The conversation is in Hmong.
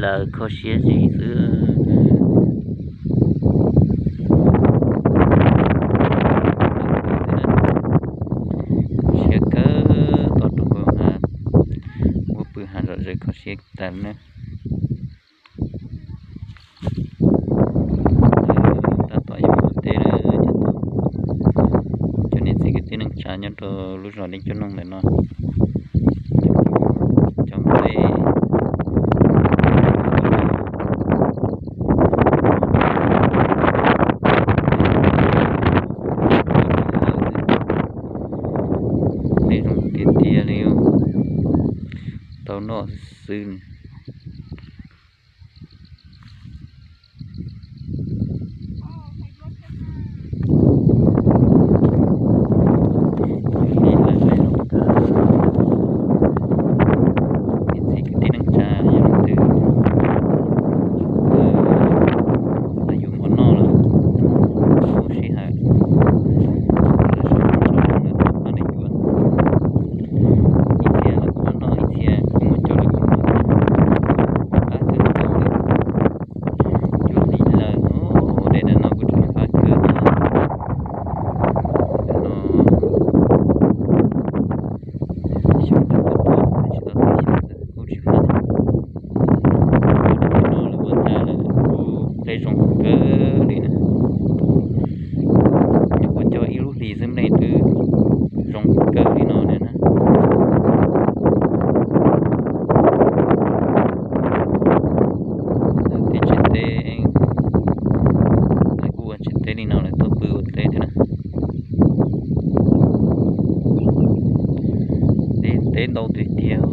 Lawv kho siab zim xwb. Siab kawg, tos rau nkaus hav, muab pw hav zom zaws kho siab tas na. Tab tom yuav mus teb lawm, cov niam txiv kwv tij neej tsa nyob rau lub zos Deb Cuab Noog ntawm no, cov nplej nplej zoo tiag tiag li, tau noj xwb. Niam txiv kwv tij neej tsa yog leej twg xav yuav mov noj los kuj sij hawm, lawv sau ntawv rau hauv no rau pab nws yuav. Ib txhia los kuj mus noj, ib txhia kuj mus coj los yuav noj. Fab kawg nkaus li, yuav hli lawm os, dej ntawm no kuj tseem fab kawg li. Ntawm no xyoo tseem tuaj tuaj, tsis tau txog xyoo kuj tsis fab li. Cov no lawv ua tas lawm kuj nplej zoo kawg li na. Nyuam qhuav coj ib lub hlis xwb nplej twb zoo kawg li no na. Lawv tej tsev teb, lawv kuj ua tsev teb li no lawv tuaj pw ua teb thiab na. Tej teb ntau tiag tiag.